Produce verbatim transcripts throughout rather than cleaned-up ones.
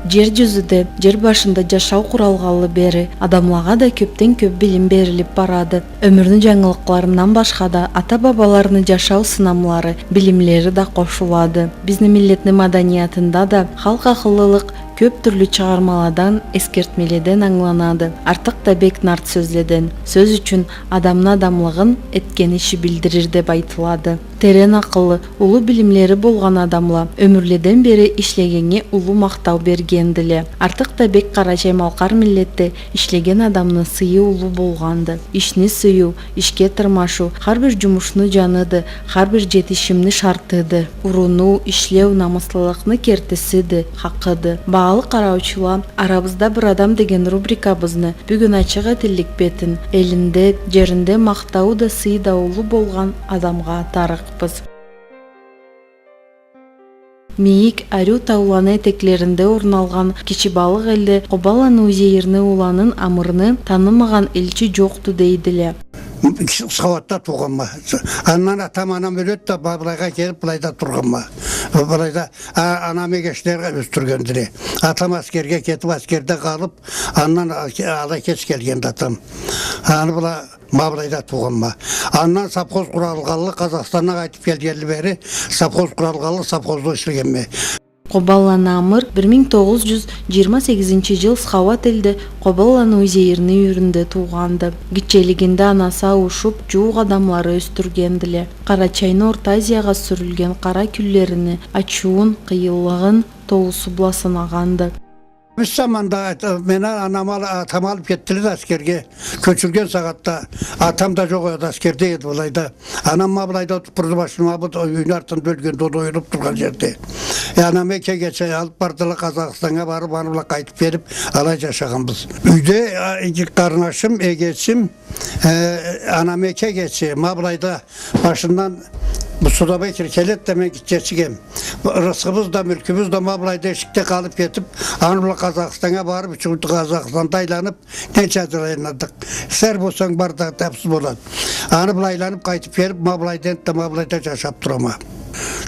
Джер джюзюде, джер башында джашау къуралгъанлы бери, адамлагъа да кёбден кёб билим берилиб барады. Ёмюрню джангылыкъларындан башха да, ата-бабаларыны джашау сынамлары, билимлери да къошулады. Бизни миллетни маданиятында да халкъ акъыллылыкъ кёб тюрлю чыгъармаладан, эсгертмеледен ангыланады. Артыкъ да бек нарт сёзледен, сёз ючюн адамны адамлыгъын, этген иши билдирир деб айтылады. Терен акъыллы, уллу билимлери болгъан адамла ёмюрледен бери ишлегеннге уллу махтау бергендиле. Артыкъ да бек къарачай-малкъар миллетде ишлеген адамны сыйы уллу болгъанды. Ишни сюйюу, ишге тырмашыу, хар бир джумушну джаныды, хар бир джетишимни шартыды. Уруну, ишлеу намыслылыкъны кертисиди, хакъыды. Багъалы къараучула, «Арабызда бир адам» деген рубрикабызны бюгюн ачыкъ этиллик бетин элинде, джеринде махтауу да, сыйы да уллу болгъан адамгъа атарыкъбыз. Мийик, ариу тауланы этеклеринде орун алгъан Кичи Балыкъ элде Къобанланы Узейирни уланын Амырны танымагъан элчи джокъду дейдиле. Схауатда туугъанма. Андан атам-анам ёледи да, ма былайгъа келиб, былайда тургъанма. Былайда, а, анам эгечле ёсдюргендиле. Атам аскерге кетиб, аскерде къалыб, андан а-, алай кеч келгенди атам. Аны бла, ма былайда туугъанма. Андан совхоз къуралгъанлы, Къазахстандан къайтыб келгенли бери совхоз къуралгъанлы, совхозда ишлегенме. Къобанланы Амыр бир минг тогъуз джюз джыйырма сегизинчи джыл Схауат элде Къобанланы Узейирни юйюрюнде туугъанды. Гитчелигинде анасы ауушуб, джууукъ адамлары ёсдюргендиле. Къарачайны Орта Азиягъа сюрюлген къара кюнлерини ачыуун, къыйынлыгъын толусу бла сынагъанды. Биз заманда, э, мени анамы ал-, атамы алыб кетдиле да аскерге. Кёчюрген сагъатда атам да джокъ эди, аскерде эди былайда. Анам ма былайда отуруб турду, башыма, бу да юйню артында ёлгенди, ол да оюлуб тургъан джерде. Э, анам эки кече алыб бардыла, Къазахстаннга барыб, аны бла къайтыб келиб, алай джашагъанбыз. Юйде, а, эки къарнашым, эгечим, э, анам эки кече, ма былайда башындан бу суда бекер келеди да, мен гитчечигем. Рысхыбыз да, мюлкюбюз да ма былайда эшикде къалыб кетиб, аны бла Къазахстаннга барыб, ючюн Къазахстанда айланыб, ненча джыл айландыкъ. Сэр болсанг, бар да, тапсыз болады. Аны бла айланыб, къайтыб келиб, ма былайда энтда, ма былайда джашаб турама.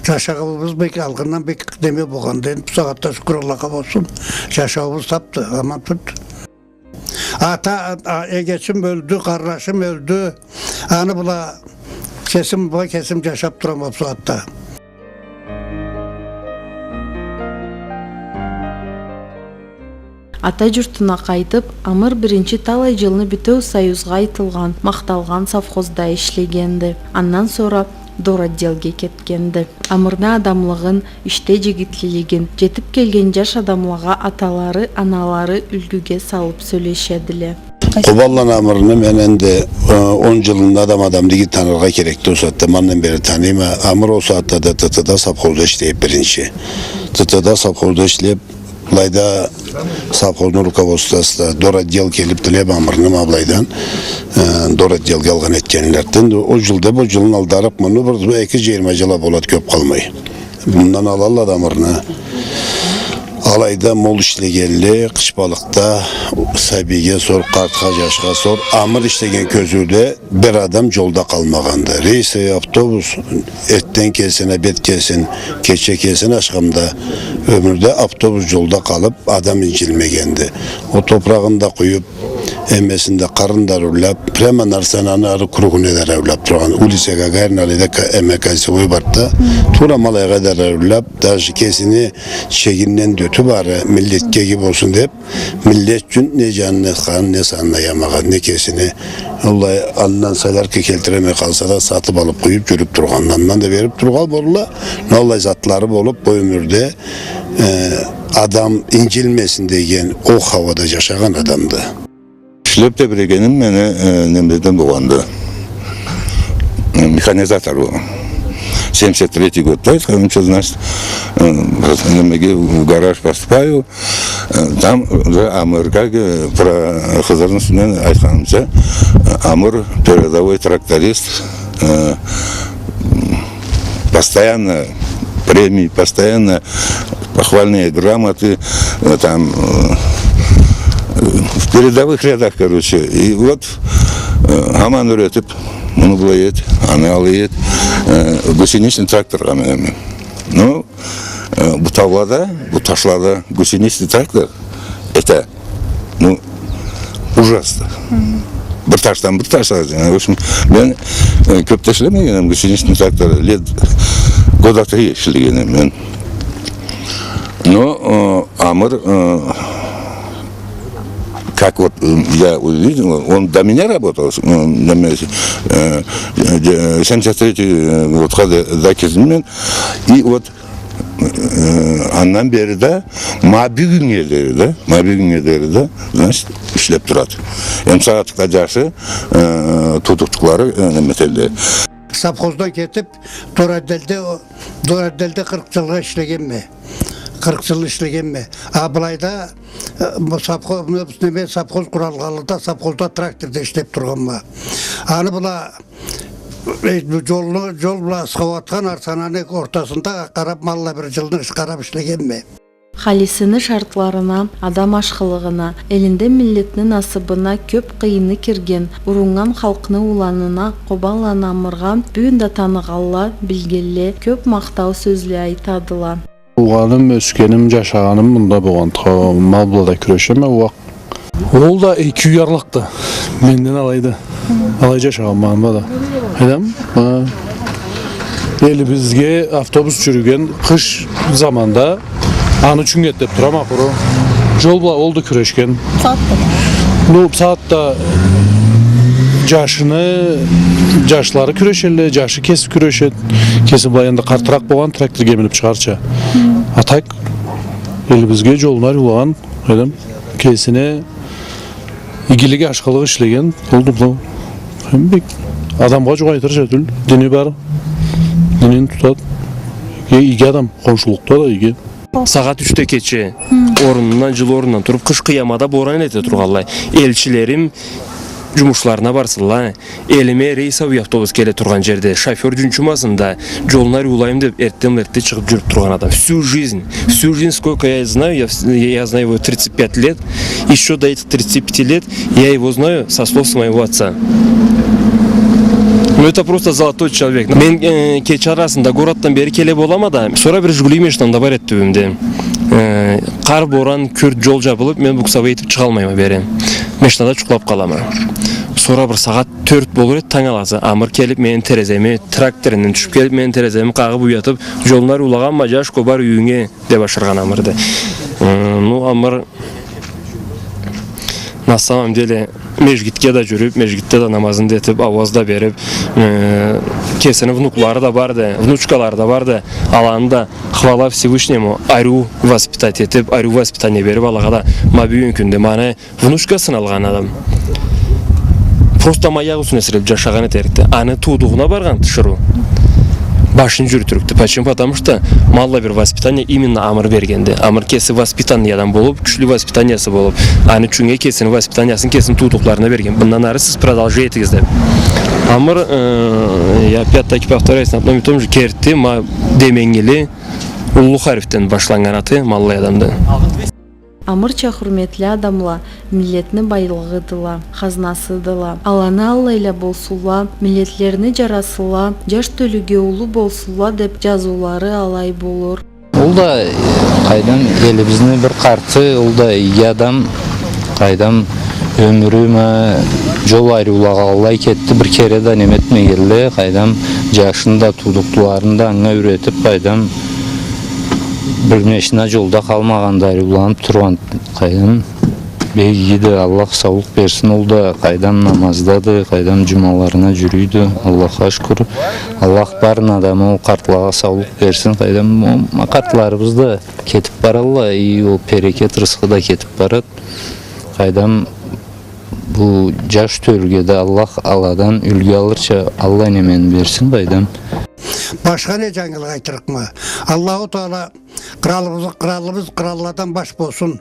Джашауубуз бек алгъындан бек неме болгъанды. Энди бу сагъатда, шукур Аллахха болсун, джашауубуз сапды, аман турду. Ата, а, эгечим ёлдю, къарнашым ёлдю. Аны бла кесим, бла кесим джашаб турама бу сагъатда. Ата джуртуна къайтыб, Амыр биринчи талай джылны бютеу Союзгъа айтылгъан, махталгъан совхозда ишлегенди. Андан сора дор отделге кетгенди. Амырны адамлыгъын, ишде джигитлилигин, джетиб келген джаш адамлагъа аталары, аналары юлгюге салыб сёлешедиле. Къобанланы Амырны мен энди, э, он джылында адам адамды иги таныргъа керекди. Ол сагъатда, ма андан бери таныйма. Амыр ол сагъатда да Т Т-да совхозда ишлейди биринчи. Т Т-да совхозда ишлеб, былайда совхозну руководствосу да, дор отдел келиб тилеб Амырны ма былайдан, э, дор отделге алгъан этгенлерди. Энди ол джылда, бу джылын алдарыкъмы, ну, бир эки джыйырма джыл а болады, кёб къалмай. Мындан алалла да Амырны. Алайда мол ишлегенле, Къычбалыкъда, сабийге сор, къартха, джашха сор, Амыр ишлеген кёзюуде бир адам джолда къалмагъанды. Рейсовый автобус, эртден келсин, обед келсин, кече келсин, ашхамда, ёмюрде автобус джолда къалыб, адам инджилмегенди. Ол топурагъын да къуюб, эммесин да, къарын да ариулаб, прямо Нарсананы ары кругуна да ариулаб тургъан, улица Гагарина, алайда ка-, эме, кольцевой барды да, туура ма алайгъа да ариулаб, даже кесини чегинден да ётюб ары, миллетге иги болсун деб, миллет ючюн не джанын, не къанын, не санын аямагъан, не кесини. Аллай, андан солярка келтиремей къалса да, сатыб алыб къуюб, джюрюб тургъан. Андан да бериб тургъан болурла, но аллай затлары болуб, бу ёмюрде, э, адам инджилмесин деген ол хауада джашагъан адамды. Ишлеб тебрегеним мени, э, немеден болгъанды. Э, механизатор бу. Семьдесят третий годда айтханымча, значит, э, немеге, в гараж поступаю, э, там уже Амыр, как, э, про Хызырны юсюнден айтханымча, э, Амыр передовой тракторист, э, постоянно премии, постоянно похвальные грамоты, э, там, э, в передовых рядах, короче. И вот, э, аман юретиб, муну былай эт, аны алай эт, э, гусеничный тракторгъа минеме. Ну, Э, бу таулада, бу ташлада гусеничный трактор, это, ну, ужасно. Бир ташдан бир ташха, э, в общем, мен, э, кёп да ишлемегенме, гусеничный трактор, лет года три ишлегенме мен. Но, э, амыр, э, как вот, э, я увидел, он до меня работал, э, до меня, э, э, семьдесят третий годха да, да кирдим мен, и вот Э, андан бери да, ма бюгюннге дери да, ма бюгюннге дери да, значит, ишлеп турады. Эм сагъатлыкъда джашы, э, туудукъчукълары, э, неме этелле. Совхоздан кетип, Доротдельде, Доротдельде къыркъ джылгъа ишлегенме. Къыркъ джыл ишлегенме. А былайда, э, бу совхоз, бу неме, совхоз къуралгъанлыда, совхозда тракторда ишлеп тургъанма. Аны бла Э, бу джолну, джол бла схауатхан арсананы ортасында къарап, ма аллай бир джылны иш-, къарап ишлегенме. Халисини шартларына, адам ашхылыгъына, элинде миллетни насыбына кёп къыйыны кирген, уруннган халкъны уланына Къобанланы Амыргъа бюгюн да таныгъанла, билгенле кёп махтау сёзле айтадыла. Туугъаным, ёсгеним, джашагъаным мында болгъан, тха-, мал бла да кюрешеме, уакъ. Ол да эки уярлыкъды. Менден алайды. Алай джашагъанма анда да. Адам, а, элибизге автобус джюрюген къыш заманда аны ючюн кетип турама къуру. Джол бла ол да кюрешген. Сагъатда. Ну, сагъатда джашыны, джашлары кюрешелле, джашы кеси кюрешед. Кеси былай энди къартыракъ болгъан, тракторге минип чыгъарча. А так, элибизге джолну ариулагъан, къайдам, кесине игилик, ашхылыкъ ишлеген, олду бу. Эм бек адамгъа джукъ айтырча тюл, дини бар, динин тутад. Э, иги адам, хоншулукъда да иги. Сагъат ючде кече орнундан, джылы орнундан туруп, къыш къыямада боран эте тургъанлай. Элчилерим джумушларына барсынла. Элиме рейсовый автобус келе тургъан джерде шофёр джунчумасын да, джолну ариулайым деп, эртден-эртде чыгъып джюрюп тургъан адам. Всю жизнь, всю жизнь, сколько я знаю, я вс-, я знаю его тридцать пять лет, ещё до этих тридцати пяти лет я его знаю со слов с моего отца. Ну, это просто золотой человек. Мен, э, кече арасында городдан бери келе болама да, сора бир Жигули машинам да бар эди тюбюмде. Э, къар, боран, кюрт, джол джабылып, мен буксовой этип чыгъалмайма бери. Машинада джукълап къалама. Сора бир сагъат тёрт болур эди, танг аласы. Амыр келип, мени тереземи, тракторундан тюшюп келип, мени тереземи къагъып уятып, джолну ариулагъанма, джашко, бар юйюнге, деп ашыргъан Амырды. Э, ну, Амыр, на самом деле, межгитге да джюрюп, межгитде да намазын да этип, ауаз да берип, э, кесини внуклары да барды, внучкалары да барды, аланы да, хвала Всевышнему, ариу воспитать этип, ариу воспитание берип, алагъа да, ма бюгюн кюнде, ма аны внучкасын алгъан адам. Просто ма аякъ юсюне сирелип джашагъан этерикди. Аны туудугъуна баргъан тиширыу башын джюрютюрюкдю. Почему? Потому что ма аллай бир воспитание именно Амыр бергенди. Амыр кеси воспитанный адам болуп, кючлю воспитаниясы болуп, аны ючюннге кесини воспитаниясын кесини туудукъларына берген. Мындан ары сиз продолжать этигиз деп. Амыр, э, я опять-таки повторяюсь на одном и том же, керти, ма деменгили, уллу харифден башланнган аты ма аллай адамды. Амырча хурметли адамла миллетни байлыгъыдыла, хазнасыдыла. Аланы аллайла болсунла, миллетлерини джарасынла, джаш тёлюге уллу болсунла деп джазыулары алай болур. Ол да, э, къайдам, элибизни бир къарты, ол да иги адам, къайдам, ёмюрю ма джол ариулагъанлай кетди, бир кере да неме этмегенлей, къайдам, джашын да, туудукъларын да анга юретип, къайдам, бир машина джолда къалмагъанды, ариуланып тургъан. Къайдам, бек игиди, Аллах саулукъ берсин, ол да къайдам намаздады, къайдам джумаларына джюрюйдю, Аллахха шукур. Аллах барына да, ма ол къартлагъа саулукъ берсин, къайдам, ма ол къартларыбыз да кетип баралла, и ол берекет, рысхы да кетип барад. Къайдам, бу джаш тёлюге да Аллах аладан юлгю алырча аллай немени берсин, къайдам. Башха не джангылыкъ айтырыкъма? Аллаху Таала Къыралыбыз, къыралыбыз къыралладан баш болсун.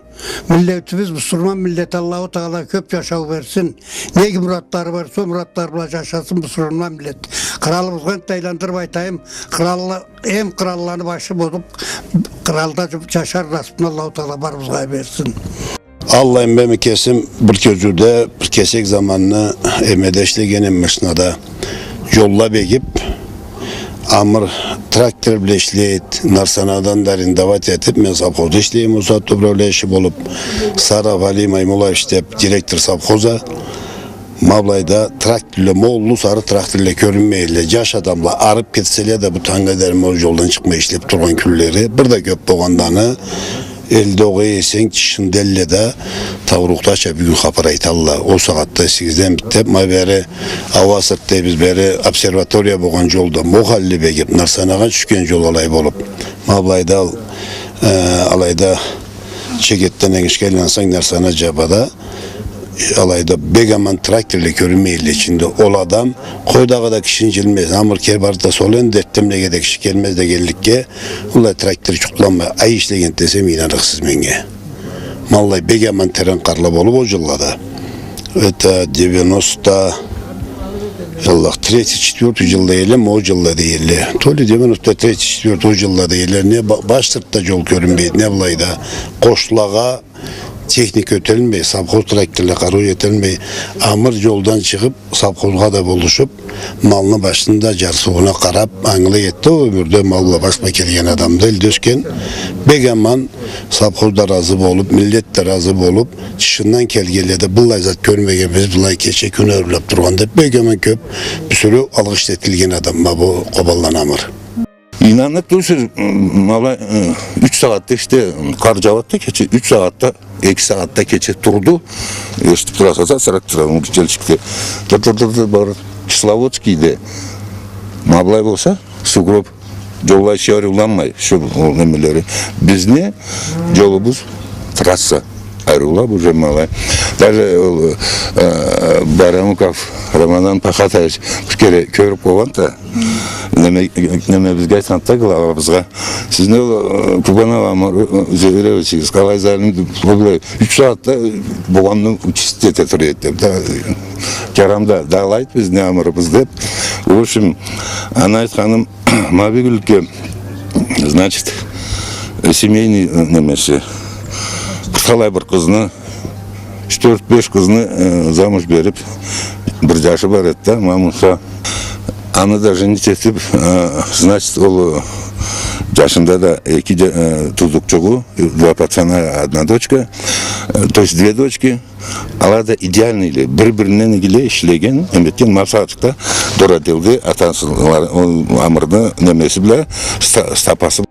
Миллетибиз, бусурман миллет, Аллаху Таала кёп джашау берсин. Не муратлары бар, сол муратлары бла джашасын бусурман миллет. Къыралыбызгъа энтда айландырып айтайым, къыралла-, эм къыралланы башы болуп, къыралда джашар насыпны Аллаху Таала барыбызгъа берсин. Аллай, мен кесим бир кёзюуде, бир кесек заманны эмеде ишлегенме, машинада, джолла бегип, Амыр трактор бла ишлейди, Нарсанадан да арендовать этиб, мен совхозда ишлейме, ол сагъатда управляющий болуб, Сараб Али Маймулаевич деб директор совхоза, ма былайда тракторла, ма уллу сары тракторла кёрюнмейле, джаш адамла арыб кетселе да, бу тангнга дери ма ол джолдан чыкъмай ишлеб тургъан кюнлери бир да кёб болгъанды аны. Элде огъай эсенг, тишинде элле да, Таурухдача бюгюн хапар айталла. Ол сагъатда эсигизден битеб, ма бери, Ауа сырт дейбиз, бери обсерватория болгъан джолда ма ол халли бегиб, Нарсанагъа тюшген джол алай болуб. Ма былайда ал-, э, алайда Чегетден энгишге айлансанг, Нарсана джабада, алайда бек аман тракторла кёрюнмейле ичинде. Ол адам, къой дагъыда кишини джилмез, амыр кер барды да сол энди, эртденблеге да киши келмез дегенликге, аллай трактор джукъланмай, ай ишлеген десем, ийнанырыкъсыз меннге. Ма аллай бек аман терен къарла болуб ол джыллада. Это девяносто, Аллах, третий, четвёртый джылла эле, ма ол джылла да эле. То ли девяносто третий, четвёртый, ол джылла да эле. Не ба-, баш сыртда джол кёрюнмейди, не былайда. Къошлагъа техника ётелмей, совхоз тракторла къарыу этелмей, амыр джолдан чыгъыб, совхозгъа да болушуб, малны башында джарсыууна къараб, ангылай эди ол ёмюрде мал бла баш бла келген адамды, элде ёсген, бек аман, совхоз да разы болуб, миллет да разы болуб, тышындан келгенле да быллай зат кёрмегенбиз, быллай кече кюн ариулаб тургъан деб, бек аман кёб бюсюрю алгъыш этилген адам ма бу Къобанланы Амыр. Ийнанныкъ тюлсюз, м, ма алай, э, юч сагъатда ишде, къар джауады да кече, юч сагъатда, эки сагъатда кече турду. Эшитиб тураса да, тракторну гитчелчикде. Дыр-дыр-дыр-дыр барыб. Кисловодскийде. Ма былай болса, сугроб. Джолла ещё ариуланмай, ещё ол немелери. Бизни джолубуз трасса. Ариулаб уже ма алай. Даже ол, э, Барамуков Рамадан Пахатович бир кере кёрюб къойгъан да, неме, немебизге айтханды да, главабызгъа. Сизни ол, э, Къобанланы Амыр, э, Зеировичигиз къалай залимди, былай, юч сагъатда, э, болгъанны чистить эте тура эди деб да, джарамда, да алайды бизни амырыбыз деб. В общем, аны айтханым, ма бюгюнлюкге, значит, э, семейный, э, немеси, къурталай бир къызны, Юч, тёрт, беш къызны, э, замуж бериб, бир джашы бар эди да, ма Муса. Аны да женить этиб, э, значит, ол, э, джашында да эки дже-, э, туудукъчугъу, два пацана, одна дочка, э, то есть две дочки. Ала да идеальныйле, бир-биринден игиле ишлеген, неме этген, ма бусагъатчыкъда дораделди атасы, ол Амырны немеси бла, ста-, стапасы.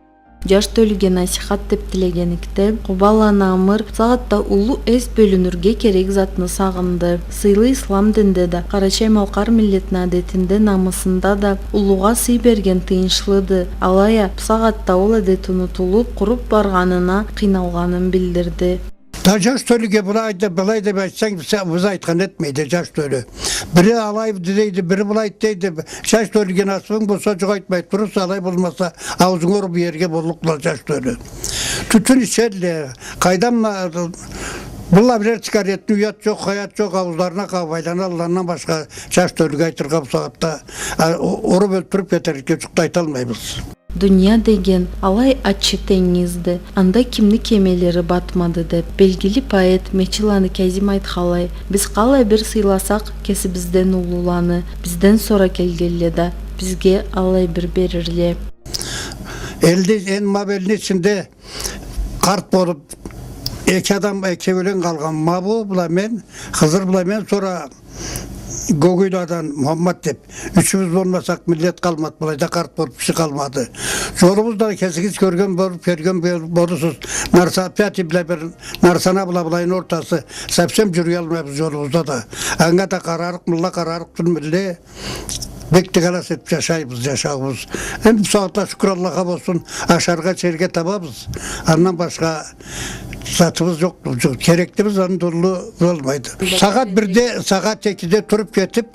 Джаш тёлюге насихат деб тилегенликде, Къобанланы Амыр бусагъатда уллу эс бёлюнюрге керек затны сагъынды. Сыйлы ислам динде да, къарачай-малкъар миллетни адетинде, намысында да уллугъа сый берген тыйыншлыды. Алай а, бусагъатда ол адет унутулуб, къуруб баргъанына къыйналгъанын билдирди. Да джаш тёлюге былай да, былай деб айтсанг, биз, биз айтхан этмейди джаш тёлю. Бири алай дейди, бири былай дейди. Джаш тёлюге насыбынг болса, джукъ айтмай турурса, алай болмаса, аузунга уруб иерге боллукъдула джаш тёлю. Тютюн ичелле, къайдан ма-, былла бирер сигаретни уят джокъ, хаят джокъ, аузларына къабыб айланалла, андан башха джаш тёлюге айтыргъа бусагъатда, а, у-, уруб ёлтюрюб кетерликле джукъ да айталмайбыз. Дуния деген алай ачы тенгизди, анда кимни кемелери батмады, деб, белгили поэт Мечиланы Кязим айтханлай, биз къалай бир сыйласакъ кесибизден уллуланы, бизден сора келгенле да бизге алай бир берирле. Элни, эн ма бу элни ичинде къарт болуб, эки адам, экеулен къалгъан ма бу бла мен, Хызыр бла мен, сора Гогуйладан Мухаммад деб, ючюбюз болмасакъ, миллет къалмады, былайда къарт болуб киши къалмады. Джолубуз да кесигиз кёрген болуб, кёрген бол-, болурсуз. Нарса-, Пятый бла бир, Нарсана бла былайны ортасы, совсем джюрюялмайбыз джолубузда да. Анга да къарарыкъ, мулла къарарыкъ тюлмюлле. Бек тыгъалас этиб джашайбыз, джашауубуз. Энди бусагъатда, шукур Аллахха болсун, ашаргъа, ичерге табабыз. Андан башха затыбыз джокъду, джокъ, кереклибиз аны да уллу болмайды. Сагъат бирде, сагъат экиде туруб кетиб,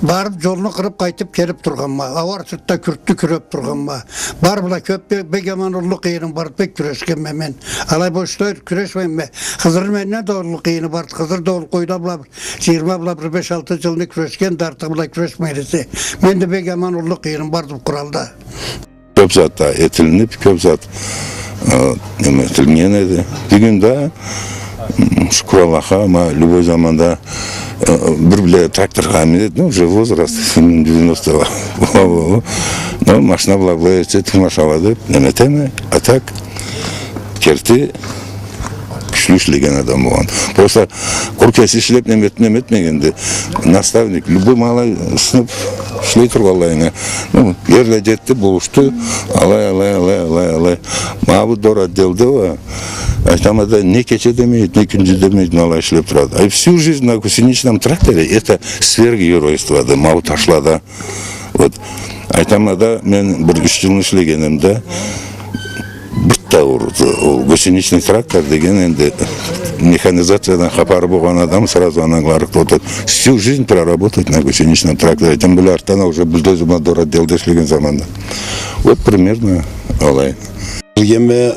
барыб, джолну къырыб, къайтыб келиб тургъанма. Ауар сыртда кюртню кюреб тургъанма. Бар бла кёб бе-, бек аман уллу къыйыным барды, бек кюрешгенме мен. Алай бошлай кюрешмейме. Хызырны менден да уллу къыйыны барды. Хызыр да ол къойла бла бир джыйырма бла бир беш-алты джылны кюрешгенди, артыкъ бла кюрешмегенди. Мен да бек аман уллу къыйыным барды бу къуралда. Кёб зат да этилиниб, кёб зат, э, неме этилген эди. Бюгюн да, м, шукур Аллахха, ма любой заманда, э, бир биле трактор хамил эди, ну, уже возраст, девяносто. Ну, машина бла былай этсе, тынгылашалла деп, неме этеме, а так, керти, кючлю ишлеген адам болгъан. Просто къуру кеси ишлеп, неме эт-, неме этмегенди. Наставник, любой малай сынып ишлей тургъанлайына. Ну, ери да джетди, болушду. Алай, алай, алай, алай, алай. Ма бу дор отделде уа, айтама да, не кече демейди, не кюндюз демейди, алай ишлеп турады. А всю жизнь на гусеничном тракторе, это сверхгеройстводу, ма бу ташлада. Вот. Айтама да, мен бир юч джылны ишлегенимде, бир да ауруду. Ол гусеничный трактор деген энди механизациядан хапары болгъан адам сразу анга ырыхлы отурады. Всю жизнь проработать на гусеничном тракторе. Тем более артдан уже бульдозер бла дор отделде ишлеген заманда. Вот примерно алай. Биргеме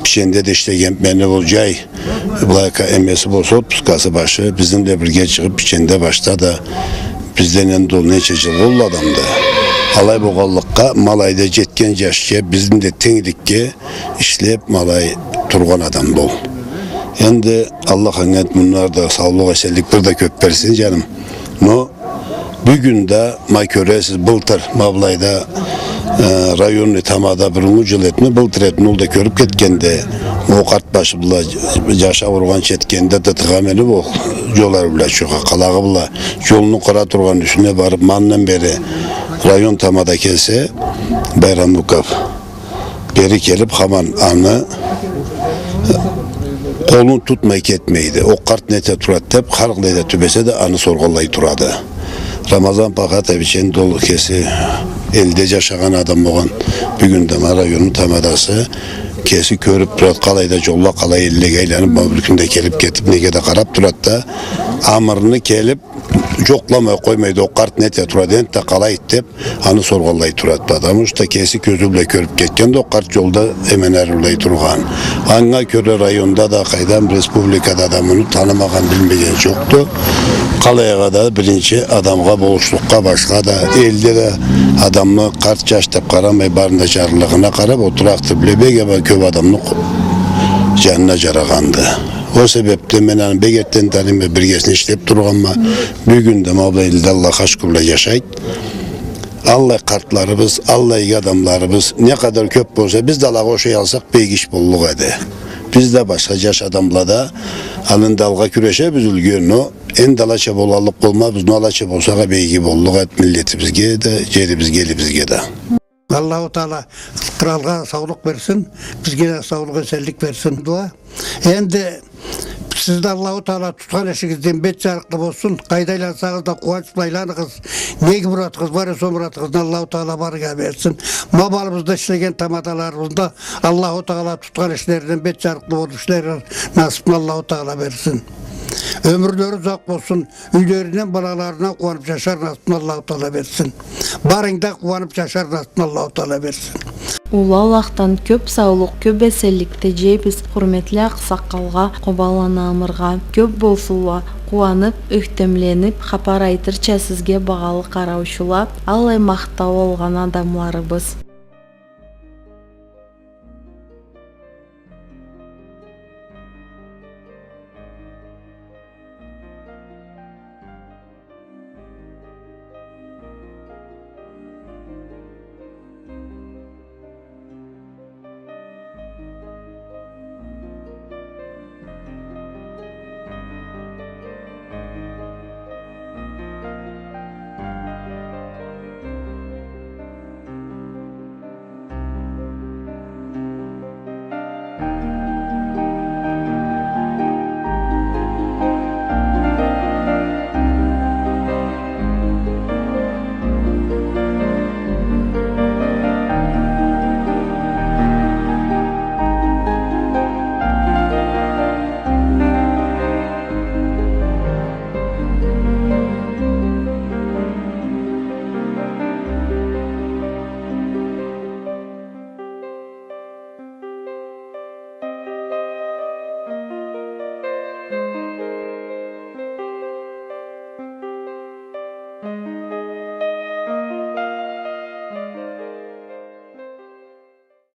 пиченде да ишлеген, мени ол джай, былай ка-, эмеси болса, отпускасы башы, бизни бла бирге чыгъып, пиченде башда да, бизден энди ол нече джыл болду адамды. Алай болгъанлыкъгъа, малай да джетген джашча, бизни да тенгликге ишлеп, малай тургъан адамды ол. Энди Аллах анга мындан да саулукъ, эсенлик бир да кёп берсин, джаным. Но бюгюн да, ма кёресиз, былтыр, ма былайда, э, районный тамада бюрюннгю джыл этме, былтыр этме, ол да кёрюп кетгенде, ол къарт башы бла джашап ургъанча этгенде, дытыгъа минип ол, джол ары бла чыгъа, къалагъы бла, джолну къыра тургъан юсюне барып, мандан бери район тамада келсе, Байрамуков. Бери келип, хаман аны къолун тутмай кетмейди. Ол къарт не эте турады деп, хар къалай да тюбесе да, аны соргъанлай турады. Рамазан Пахатович энди ол кеси элде джашагъан адам болгъан, бюгюн да ма районну тамадасы, кеси кёрюп турады, къалай да джолла, къалай эллеге айланып, ма бюгюн да келип кетип, неге да къарап турады да, амырны келип, джокъламай къоймайды, ол къарт не эте турады, энтда къалайды деп, аны соргъанлай турады, потому что кеси кёзю бла кёрюп кетгенди ол къарт джолда эмен ары бла тургъан. Анга кёре районда да, къайдам, республикада да муну танымагъан, билмеген джокъду. Къалайгъа да биринчи адамгъа болушлукъгъа, башха да, элде да адамны къарт, джаш деп къарамай, барыны да джарлылыгъына къарап, ол трактор бла бек а кёп адамны къо-, джанына джарагъанды. Ол себепден мен аны бек эртден таныйма, биргесине ишлеп тургъанма. Бюгюн да ма бу элде Аллахха шукур бла джашайды. Аллай къартларыбыз, аллай иги адамларыбыз не къадар кёп болса, биз да алагъа ошай алсакъ, бек иш боллукъ эди. Биз да, башха джаш адамла да, аны да алгъа кюрешебиз, юлгю, но энди алача болаллыкъ болмабыз, но алача болсакъ а, бек иги боллукъ эди миллетибизге да, джерибизге, элибизге да. Аллаху Таала къралгъа саулукъ берсин, бизге да саулукъ, эсенлик берсин. Дуа. Энди сизни Аллаху Таала тутхан ишигизден бет джарыкълы болсун. Къайда айлансагъыз да къууанч бла айланыгъыз. Не муратыгъыз бар эсе, ол муратыгъызны Аллаху Таала барыгъа берсин. Ма бу аллыбызда ишлеген тамадаларыбызны да Аллаху Таала тутхан ишлеринден бет джарыкълы болуп ишлерге насыпны Аллаху Таала берсин. Ёмюрлери узакъ болсун. Юйлеринден, балаларындан къууанып джашар насыпны Аллаху Таала берсин. Барыны да къууанып джашар насыпны Аллаху Таала берсин. Уллу Аллахдан кёп саулукъ, кёп эсенлик тилейбиз хурметли акъсакъалгъа, Къобанланы амыргъа. Кёп болсунла къууанып, ёхтемленип хапар айтырча сизге, багъалы къараучула, аллай махтау алгъан адамларыбыз.